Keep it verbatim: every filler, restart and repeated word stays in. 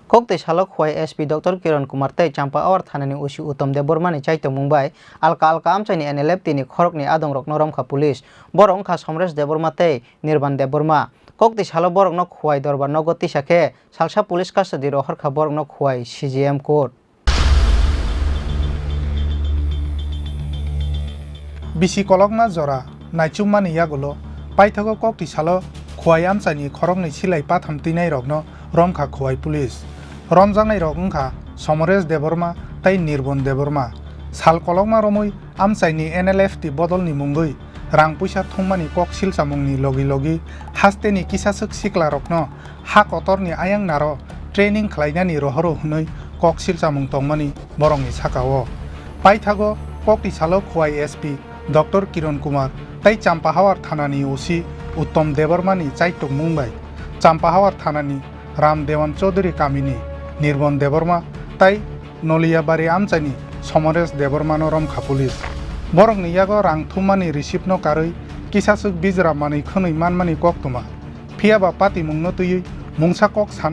Koktwi salo Khowai S P Doctor Kiron Kumar tei Champawar thanani O C Uttom Debbarmani chaitokmung bai alka alka amchaini N L F T ni khoroknwi adongrokno romkha police. Borok wngkha Somresh Debbarma tei Nirban Debbarma. Koktwi salo borokno Khowai Dorbar nogo tisa khe salsa police custody rohorkha borokno Khowai C J M court. Bisi kolokma jora naichukmani yagulo paithago koktwi salo Khowai amchaini khoroknwi silai patham twinairokno romkha Khowai police. Romjaknairok wngkha Somoresh Debbarma tei Nirbon Debbarma. Sal kolokma romwi amchaini N L F T bodolni mungwi rang puisa thumnani kok silchamungni logi logi hasteni kisaswk siklarokno ha kotorni ayang naro training khlainani rohoro hwnwi kok silchamung tongmani borokni saka-o. Paithago koktwi salo Khowai S P Doctor Kiron Kumar tei Champahawar thanani O C Uttom Debbarmani chaitokmung bai Champahawar thanani Ram Dewan Chaudhuri kamini Nirbon Debbarma tei Noliyabari amchaini Somoresh Debbarmano romkha police. Borokni yago rang thumnani receipt-no karwi kisaswk bijra manwi khwnwi manmani koktwma. Phiyaba patimungno twiwi mungsa kok sana